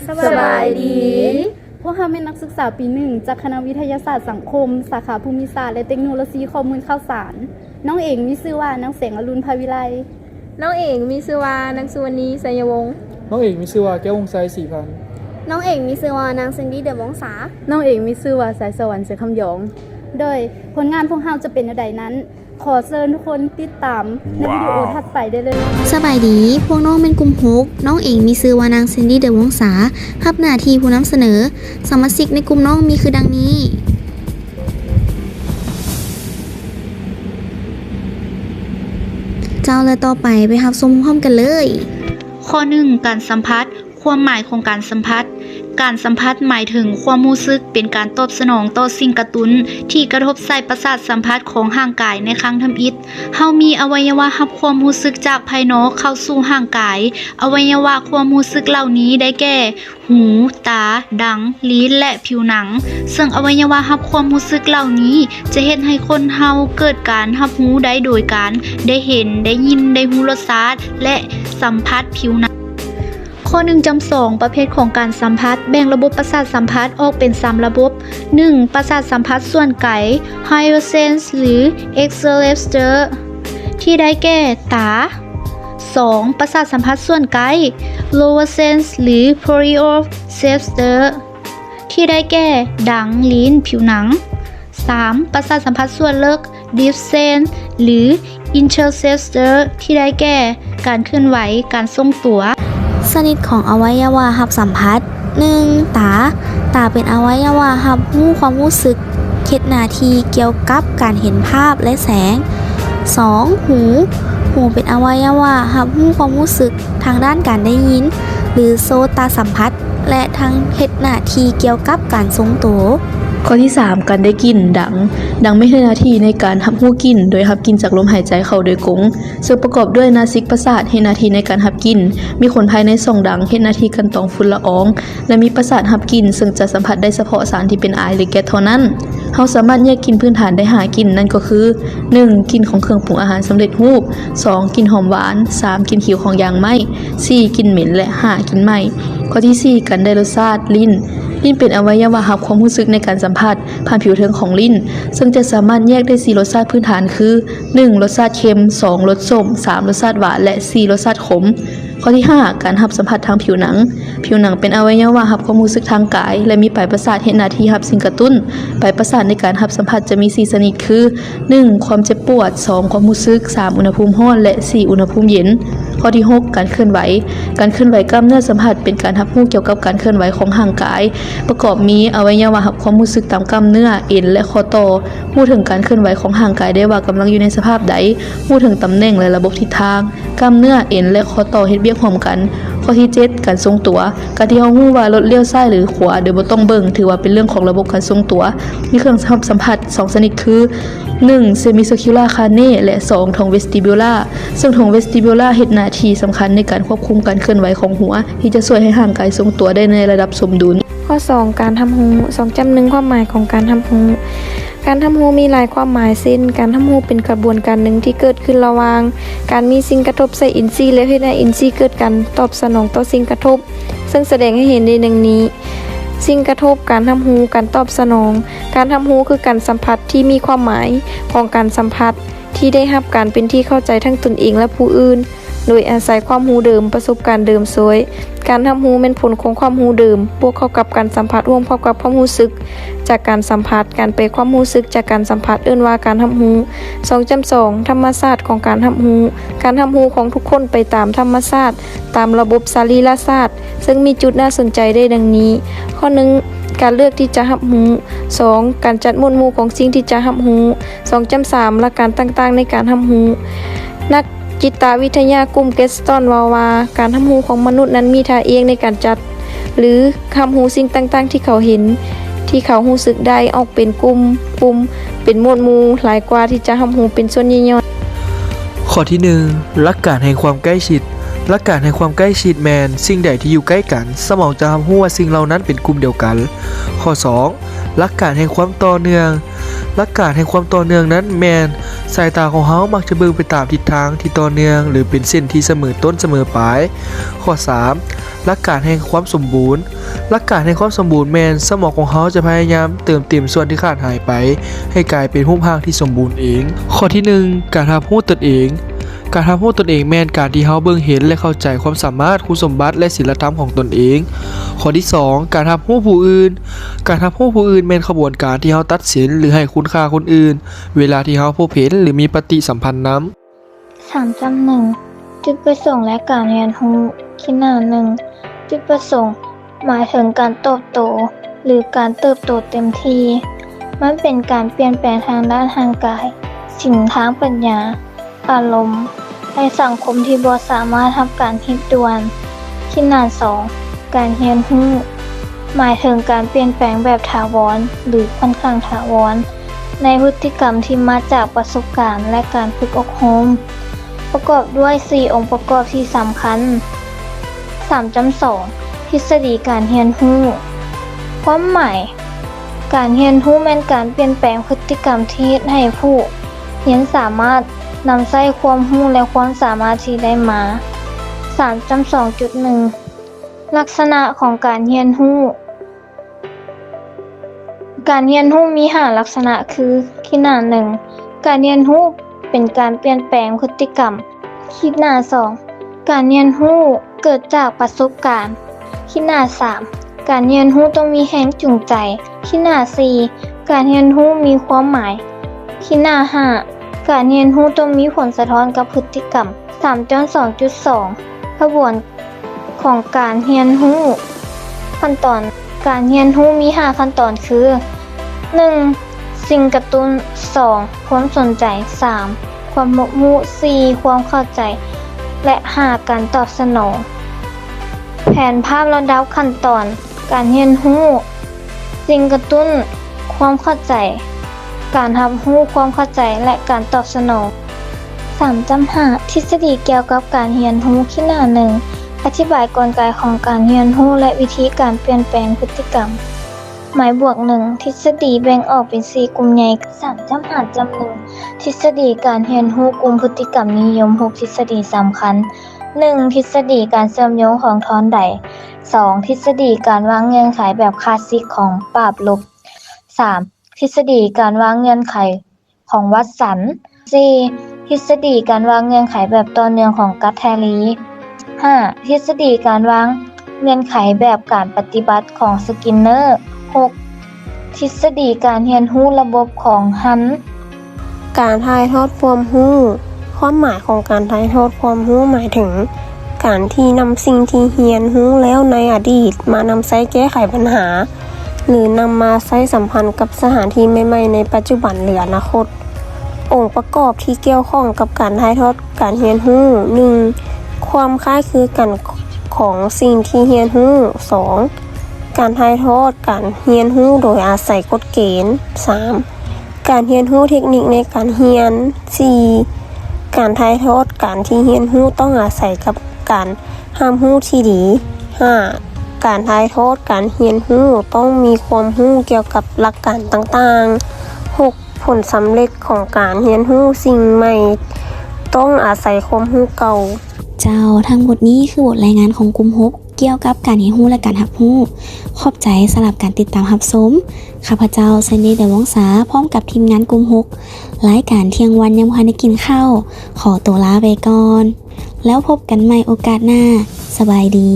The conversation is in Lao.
ສະບາຍດີ. ພວກເຮົາແມ່ນນັກສຶກສາປີໜຶ່ງ ຈາກຄະນະວິທະຍາສາດສັງຄົມ ສາຂາພູມິສາດ ແລະ ເຕັກໂນໂລຊີຂໍ້ມູນຂ່າວສານ. ນ້ອງເອງມີຊື່ວ່າ ນາງແສງອະລຸນ ພາວິໄລ. ນ້ອງເອງມີຊື່ວ່າ ນາງສຸວັນນີ ໄຊຍະວົງ. ນ້ອງເອງມີຊື່ວ່າ ແກ້ວວົງໄຊ ສີພັນ. ນ້ອງເອງມີຊື່ວ່າ ນາງ ຊິນດີ້ ເດືອນວົງສາ. ນ້ອງເອງມີຊື່ວ່າ ສາຍສະຫວັນ ເສືອຄຳຢອງ. ໂດຍຜົນງານພວກເຮົາຈະເປັນແນວໃດນັ້ນ ຂໍເຊີນທຸກຄົນຕິດຕາມໃນວິດີໂອຖັດໄປໄດ້ເລີຍ. ສະບາຍດີ, ພວກນ້ອງແມ່ນກຸ່ມຫົກ. ນ້ອງເອງມີຊື່ວ່າ ນາງ ຊິນດີ້ ເດືອນວົງສາ, ຮັບໜ້າທີ່ຜູ້ນຳສະເໜີ. ສະມາຊິກໃນກຸ່ມນ້ອງມີຄືດັ່ງນີ້. ເຈົ້າ ແລະ ຕໍ່ໄປໄປຮັບຊົມພ້ອມກັນເລີຍ. ຂໍ້ໜຶ່ງ ການສຳຜັດ. ຄວາມໝາຍຂອງການສຳຜັດ. ການສຳຜັດໝາຍເຖິງຄວາມຮູ້ສຶກ ເປັນການຕອບສະໜອງຕໍ່ສິ່ງກະຕຸ້ນທີ່ກະທົບໃສ່ປະສາດສຳຜັດຂອງຮ່າງກາຍໃນຄັ້ງທຳອິດ. ເຮົາມີອະໄວຍະວະຮັບຄວາມຮູ້ສຶກຈາກພາຍນອກເຂົ້າສູ່ຮ່າງກາຍ. ອະໄວຍະວະຄວາມຮູ້ສຶກເຫຼົ່ານີ້ໄດ້ແກ່ ຫູ, ຕາ, ດັງ, ລີ້ນ ແລະ ຜິວໜັງ. ເຊິ່ງອະໄວຍະວະຮັບຄວາມຮູ້ສຶກເຫຼົ່ານີ້ຈະເຮັດໃຫ້ຄົນເຮົາເກີດການຮັບຮູ້ໄດ້ໂດຍການໄດ້ເຫັນ, ໄດ້ຍິນ, ໄດ້ຮູ້ລົດຊາດ ແລະ ສຳຜັດຜິວໜັງ. ຂໍ້ໜຶ່ງຈຳສອງ ປະເພດຂອງການສຳຜັດ. ແບ່ງລະບົບປະສາດສຳຜັດອອກເປັນສາມລະບົບ. ໜຶ່ງ ປະສາດສຳຜັດສ່ວນໄກ higher sense ຫຼື extra receptor ທີ່ໄດ້ແກ່ ຕາ. ສອງ ປະສາດສຳຜັດສ່ວນໃກ້ lower sense ຫຼື peripheral receptor ທີ່ໄດ້ແກ່ ດັງ, ລີ້ນ, ຜິວໜັງ. ສາມ ປະສາດສຳຜັດສ່ວນເລິກ deep sense ຫຼື interceptor ທີ່ໄດ້ແກ່ ການເຄື່ອນໄຫວ, ການຊົງຕົວ. ຊະນິດຂອງອະໄວຍະວະຮັບສຳຜັດ. ໜຶ່ງ ຕາ. ຕາເປັນອະໄວຍະວະຮັບຮູ້ຄວາມຮູ້ສຶກ, ເຮັດໜ້າທີ່ກ່ຽວກັບການເຫັນພາບ ແລະ ແສງ. ສອງ ຫູ. ຫູເປັນອະໄວຍະວະຮັບຮູ້ຄວາມຮູ້ສຶກທາງດ້ານການໄດ້ຍິນ ຫຼື ໂສຕະສຳຜັດ ແລະ ທັງເຮັດໜ້າທີ່ກ່ຽວກັບການຊົງໂຕ. ຂໍ້ທີສາມ ການໄດ້ກິ່ນ. ດັງ. ດັງແມ່ນເຮັດໜ້າທີ່ໃນການຮັບຮູ້ກິ່ນ ໂດຍຮັບກິ່ນຈາກລົມຫາຍໃຈເຂົ້າໂດຍກົງ, ເຊິ່ງປະກອບດ້ວຍນາສິກປະສາດເຮັດໜ້າທີ່ໃນການຮັບກິ່ນ, ມີຂົນພາຍໃນຊ່ອງດັງເຮັດໜ້າທີ່ກັ່ນຕອງຝຸ່ນລະອອງ ແລະ ມີປະສາດຮັບກິ່ນ ເຊິ່ງຈະສຳຜັດໄດ້ສະເພາະສານທີ່ເປັນອາຍ ຫຼື ແກັສເທົ່ານັ້ນ. ເຮົາສາມາດແຍກກິ່ນພື້ນຖານໄດ້ຫ້າກິ່ນ, ນັ້ນກໍຄື ໜຶ່ງ ກິ່ນຂອງເຄື່ອງປຸງອາຫານສຳເລັດຮູບ, ສອງ ກິ່ນຫອມຫວານ, ສາມ ກິ່ນຂິວຂອງຢາງໄມ້, ສີ່ ກິ່ນເໝັນ ແລະ ຫ້າ ກິ່ນໄໝ້. ຂໍ້ທີສີ່ ການໄດ້ລົດຊາດ. ລີ້ນ. ລີ້ນເປັນອະໄວຍະວະຮັບຄວາມຮູ້ສຶກໃນການສຳຜັດຜ່ານຜິວເທິງຂອງລີ້ນ, ເຊິ່ງຈະສາມາດແຍກໄດ້ສີ່ລົດຊາດພື້ນຖານຄື ໜຶ່ງ ລົດຊາດເຄັມ, ສອງ ລົດສົ້ມ, ສາມ ລົດຊາດຫວານ ແລະ ສີ່ ລົດຊາດຂົມ. ຂໍ້ທີຫ້າ ການຮັບສຳຜັດທາງຜິວໜັງ. ຜິວໜັງເປັນອະໄວຍະວະຮັບຄວາມຮູ້ສຶກທາງກາຍ ແລະ ມີປາຍປະສາດເຮັດໜ້າທີ່ຮັບສິ່ງກະຕຸ້ນ. ປາຍປະສາດໃນການຮັບສຳຜັດຈະມີສີ່ຊະນິດຄື ໜຶ່ງ ຄວາມເຈັບປວດ, ສອງ ຄວາມຮູ້ສຶກ, ສາມ ອຸນຫະພູມຮ້ອນ ແລະ ສີ່ ອຸນຫະພູມເຢັນ. ຂໍ້ທີຫົກ ການເຄື່ອນໄຫວ. ການເຄື່ອນໄຫວກ້າມເນື້ອສຳຜັດເປັນການຮັບຮູ້ກ່ຽວກັບການເຄື່ອນໄຫວຂອງຮ່າງກາຍ, ປະກອບມີອະໄວຍະວະຮັບຄວາມຮູ້ສຶກຕາມກ້າມເນື້ອ, ເອັນ ແລະ ຂໍ້ຕໍ່. ຮູ້ເຖິງການເຄື່ອນໄຫວຂອງຮ່າງກາຍໄດ້ວ່າກຳລັງຢູ່ໃນສະພາບໃດ, ຮູ້ເຖິງຕຳແໜ່ງ ແລະ ລະບົບທິດທາງ. ກ້າມເນື້ອ, ເອັນ ແລະ ຂໍ້ຕໍ່ເຮັດວຽກຮ່ວມກັນ. ຂໍ້ທີເຈັດ ການຊົງຕົວ. ການທີ່ເຮົາຮູ້ວ່າລົດລ້ຽວຊ້າຍ ຫຼື ຂວາ ໂດຍບໍ່ຕ້ອງເບິ່ງ ຖືວ່າເປັນເລື່ອງຂອງລະບົບການຊົງຕົວ. ມີເຄື່ອງຮັບສຳຜັດສອງຊະນິດຄື ໜຶ່ງ semicircular cranial ແລະ ສອງ ທ້ອງ vestibular ເຊິ່ງທ້ອງ vestibular ເຮັດໜ້າທີ່ສຳຄັນໃນການຄວບຄຸມການເຄື່ອນໄຫວຂອງຫົວ ທີ່ຈະຊ່ວຍໃຫ້ຮ່າງກາຍຊົງຕົວໄດ້ໃນລະດັບສົມດຸນ. ຂໍ້ສອງ ການຮັບຮູ້. ສອງຈ້ຳໜຶ່ງ ຄວາມໝາຍຂອງການຮັບຮູ້. ການຮັບຮູ້ມີຫຼາຍຄວາມໝາຍ ເຊັ່ນ ການຮັບຮູ້ເປັນຂະບວນການໜຶ່ງທີ່ເກີດຂຶ້ນລະຫວ່າງການມີສິ່ງກະທົບໃສ່ອິນຊີ ແລະ ເຮັດໃຫ້ອິນຊີເກີດການຕອບສະໜອງຕໍ່ສິ່ງກະທົບ, ເຊິ່ງສະແດງໃຫ້ເຫັນໄດ້ດັ່ງນີ້: ສິ່ງກະທົບ, ການຮັບຮູ້, ການຕອບສະໜອງ. ການຮັບຮູ້ຄືການສຳຜັດທີ່ມີຄວາມໝາຍຂອງການສຳຜັດທີ່ໄດ້ຮັບການເປັນທີ່ເຂົ້າໃຈທັງຕົນເອງ ແລະ ຜູ້ອື່ນ. ໂດຍອາໄສຄວາມຮູ້ເດີມ, ປະສົບການເດີມຊ່ວຍ. ການຮັບຮູ້ແມ່ນຜົນຂອງຄວາມຮູ້ເດີມ ບວກເຂົ້າກັບການສຳຜັດຮ່ວມເຂົ້າກັບຄວາມຮູ້ສຶກຈາກການສຳຜັດ. ການແປຄວາມຮູ້ສຶກຈາກການສຳຜັດເອີ້ນວ່າການຮັບຮູ້. ສອງຈ້ຳສອງ ທຳມະຊາດຂອງການຮັບຮູ້. ການຮັບຮູ້ຂອງທຸກຄົນໄປຕາມທຳມະຊາດ, ຕາມລະບົບສະລີລະຊາດ, ເຊິ່ງມີຈຸດໜ້າສົນໃຈໄດ້ດັ່ງນີ້: ຂໍ້ໜຶ່ງ ການເລືອກທີ່ຈະຮັບຮູ້. ສອງ ການຈັດໝວດໝູ່ຂອງສິ່ງທີ່ຈະຮັບຮູ້. ສອງຈ້ຳສາມ ຫຼັກການຕ່າງໆໃນການຮັບຮູ້. ນັກ ຈິດຕະວິທະຍາກຸ່ມ Gestalt ເວົ້າວ່າ ການຮັບຮູ້ຂອງມະນຸດນັ້ນມີທ່າອ່ຽງໃນການຈັດ ຫຼື ຮັບຮູ້ສິ່ງຕ່າງໆທີ່ເຂົາເຫັນ, ທີ່ເຂົາຮູ້ສຶກໄດ້ ອອກເປັນກຸ່ມ, ກຸ່ມ, ເປັນໝວດໝູ່ ຫຼາຍກວ່າທີ່ຈະຮັບຮູ້ເປັນສ່ວນຍ່ອຍໆ. ຂໍ້ທີໜຶ່ງ ຫຼັກການແຫ່ງຄວາມໃກ້ຊິດ. ຫຼັກການແຫ່ງຄວາມໃກ້ຊິດແມ່ນສິ່ງໃດທີ່ຢູ່ໃກ້ກັນ, ສະໝອງຈະຮັບຮູ້ວ່າສິ່ງເຫຼົ່ານັ້ນເປັນກຸ່ມດຽວກັນ. ຂໍ້ສອງ ຫຼັກການແຫ່ງຄວາມຕໍ່ເນື່ອງ. ຫຼັກການແຫ່ງຄວາມຕໍ່ເນື່ອງນັ້ນແມ່ນ ສາຍຕາຂອງເຮົາມັກຈະເບິ່ງໄປຕາມທິດທາງທີ່ຕໍ່ເນື່ອງ ຫຼື ເປັນເສັ້ນທີ່ສະເໝີຕົ້ນສະເໝີປາຍ. ຂໍ້ສາມ ຫຼັກການແຫ່ງຄວາມສົມບູນ. ຫຼັກການແຫ່ງຄວາມສົມບູນແມ່ນສະໝອງຂອງເຮົາຈະພະຍາຍາມເຕີມເຕັມສ່ວນທີ່ຂາດຫາຍໄປ ໃຫ້ກາຍເປັນຮູບຮ່າງທີ່ສົມບູນເອງ. ຂໍ້ທີໜຶ່ງ ການຮັບຮູ້ຕົນເອງ. ການຮັບຮູ້ຕົນເອງແມ່ນການທີ່ເຮົາເບິ່ງເຫັນ ແລະ ເຂົ້າໃຈຄວາມສາມາດ, ຄຸນສົມບັດ ແລະ ສິນລະທຳຂອງຕົນເອງ. ຂໍ້ທີສອງ ການຮັບຮູ້ຜູ້ອື່ນ. ການຮັບຮູ້ຜູ້ອື່ນແມ່ນຂະບວນການທີ່ເຮົາຕັດສິນ ຫຼື ໃຫ້ຄຸນຄ່າຄົນອື່ນ ເວລາທີ່ເຮົາພົບເຫັນ ຫຼື ມີປະຕິສຳພັນນຳ. ສາມຈຸດໜຶ່ງ ຈຸດປະສົງ ແລະ ການຮຽນຮູ້. ຂີດໜ້າໜຶ່ງ ຈຸດປະສົງ ໝາຍເຖິງການໂຕບໂຕ ຫຼື ການເຕີບໂຕເຕັມທີ່. ມັນເປັນການປ່ຽນແປງທາງດ້ານຮ່າງກາຍ, ສິນ, ທາງປັນຍາ, ອາລົມ ແລະ ສັງຄົມທີ່ບໍ່ສາມາດຮັບການຮີບດ່ວນ. ຂີດໜ້າສອງ ການຮຽນຮູ້ ໝາຍເຖິງການປ່ຽນແປງແບບຖາວອນ ຫຼື ຂ້ອນຂ້າງຖາວອນ ໃນພຶດຕິກຳທີ່ມາຈາກປະສົບການ ແລະ ການຝຶກອົບຮົມ. ປະກອບດ້ວຍສີ່ອົງປະກອບທີ່ສຳຄັນ. ສາມຈຸດສອງ ທິດສະດີການຮຽນຮູ້. ຄວາມໝາຍ ການຮຽນຮູ້ແມ່ນການປ່ຽນແປງພຶດຕິກຳທີ່ເຮັດໃຫ້ຜູ້ຮຽນສາມາດນຳໃຊ້ຄວາມຮູ້ ແລະ ຄວາມສາມາດທີ່ໄດ້ມາ. ສາມຈຸດສອງຈຸດໜຶ່ງ ລັກສະນະຂອງການຮຽນຮູ້. ການຮຽນຮູ້ມີຫ້າລັກສະນະຄື ຂີດໜ້າໜຶ່ງ ການຮຽນຮູ້ເປັນການປ່ຽນແປງພຶດຕິກຳ. ຂີດໜ້າສອງ ການຮຽນຮູ້ເກີດຈາກປະສົບການ. ຂີດໜ້າສາມ ການຮຽນຮູ້ຕ້ອງມີແຮງຈູງໃຈ. ຂີດໜ້າສີ່ ການຮຽນຮູ້ມີຄວາມໝາຍ. ຂີດໜ້າຫ້າ ການຮຽນຮູ້ຕ້ອງມີຜົນສະທ້ອນກັບພຶດຕິກຳ. ສາມຈຸດສອງຈຸດສອງ ຂະບວນຂອງການຮຽນຮູ້. ຂັ້ນຕອນການຮຽນຮູ້ມີຫ້າຂັ້ນຕອນຄື ໜຶ່ງ ສິ່ງກະຕຸ້ນ, ສອງ ຄວາມສົນໃຈ, ສາມ ຄວາມຮັບຮູ້, ສີ່ ຄວາມເຂົ້າໃຈ ແລະ ຫ້າ ການຕອບສະໜອງ. ແຜນພາບລະດັບຂັ້ນຕອນການຮຽນຮູ້. ສິ່ງກະຕຸ້ນ, ຄວາມເຂົ້າໃຈ, ການຮັບຮູ້, ຄວາມເຂົ້າໃຈ ແລະ ການຕອບສະໜອງ. ສາມຈຸດຫ້າ ທິດສະດີກ່ຽວກັບການຮຽນຮູ້. ຂີດໜ້າໜຶ່ງ ອະທິບາຍກົນໄກຂອງການຮຽນຮູ້ ແລະ ວິທີການປ່ຽນແປງພຶດຕິກຳ. ໝາຍບວກໜຶ່ງ ທິດສະດີແບ່ງອອກເປັນສີ່ກຸ່ມໃຫຍ່. ສາມຈຸດຫ້າຈຸດໜຶ່ງ ທິດສະດີການຮຽນຮູ້ກຸ່ມພຶດຕິກຳນິຍົມ. ຫົກ ທິດສະດີສຳຄັນ. ໜຶ່ງ ທິດສະດີການເຊື່ອມໂຍງຂອງທອນໃດ. ສອງ ທິດສະດີການວາງເງື່ອນໄຂແບບຄລາສສິກຂອງປາບລົບ. ສາມ ທິດສະດີການວາງເງື່ອນໄຂຂອງວັດສັນ. ສີ່ ທິດສະດີການວາງເງື່ອນໄຂແບບຕໍ່ເນື່ອງຂອງກັດແທລີ. ຫ້າ ທິດສະດີການວາງເງື່ອນໄຂແບບການປະຕິບັດຂອງສະກິນເນີ. ຫົກ ທິດສະດີການຮຽນຮູ້ລະບົບຂອງຮັນ. ການຖ່າຍທອດຄວາມຮູ້. ຄວາມໝາຍຂອງການຖ່າຍທອດຄວາມຮູ້ໝາຍເຖິງການທີ່ນຳສິ່ງທີ່ຮຽນຮູ້ແລ້ວໃນອະດີດມານຳໃຊ້ແກ້ໄຂບັນຫາ ຫຼື ນຳມາໃຊ້ສຳພັນກັບສະຖານທີ່ໃໝ່ໆໃນປັດຈຸບັນ ຫຼື ອະນາຄົດ. ອົງປະກອບທີ່ກ່ຽວຂ້ອງກັບການຖ່າຍທອດການຮຽນຮູ້. ໜຶ່ງ ຄວາມຄ້າຍຄືກັນຂອງສິ່ງທີ່ຮຽນຮູ້. ສອງ ການຖ່າຍທອດການຮຽນຮູ້ໂດຍອາໄສກົດເກນ. ສາມ ການຮຽນຮູ້ເທັກນິກໃນການຮຽນ. ສີ່ ການຖ່າຍທອດການທີ່ຮຽນຮູ້ຕ້ອງອາໄສກັບການຮັບຮູ້ທີ່ດີ. ຫ້າ ການຖ່າຍທອດການຮຽນຮູ້ຕ້ອງມີຄວາມຮູ້ກ່ຽວກັບຫຼັກການຕ່າງໆ. ຫົກ ຜົນສຳເລັດຂອງການຮຽນຮູ້ສິ່ງໃໝ່ຕ້ອງອາໄສຄວາມຮູ້ເກົ່າ. ເຈົ້າ, ທັງໝົດນີ້ຄືບົດລາຍງານຂອງກຸ່ມຫົກ ກ່ຽວກັບການຮຽນຮູ້ ແລະ ການຮັບຮູ້. ຂອບໃຈສຳລັບການຕິດຕາມຮັບຊົມ. ຂ້າພະເຈົ້າ ໄຊເນດ ດາວອງສາ ພ້ອມກັບທີມງານກຸ່ມຫົກ ລາຍການທ່ຽງວັນຍັງບໍ່ທັນໄດ້ກິນເຂົ້າ ຂໍຕົວລາໄປກ່ອນ ແລ້ວພົບກັນໃໝ່ໂອກາດໜ້າ. ສະບາຍດີ.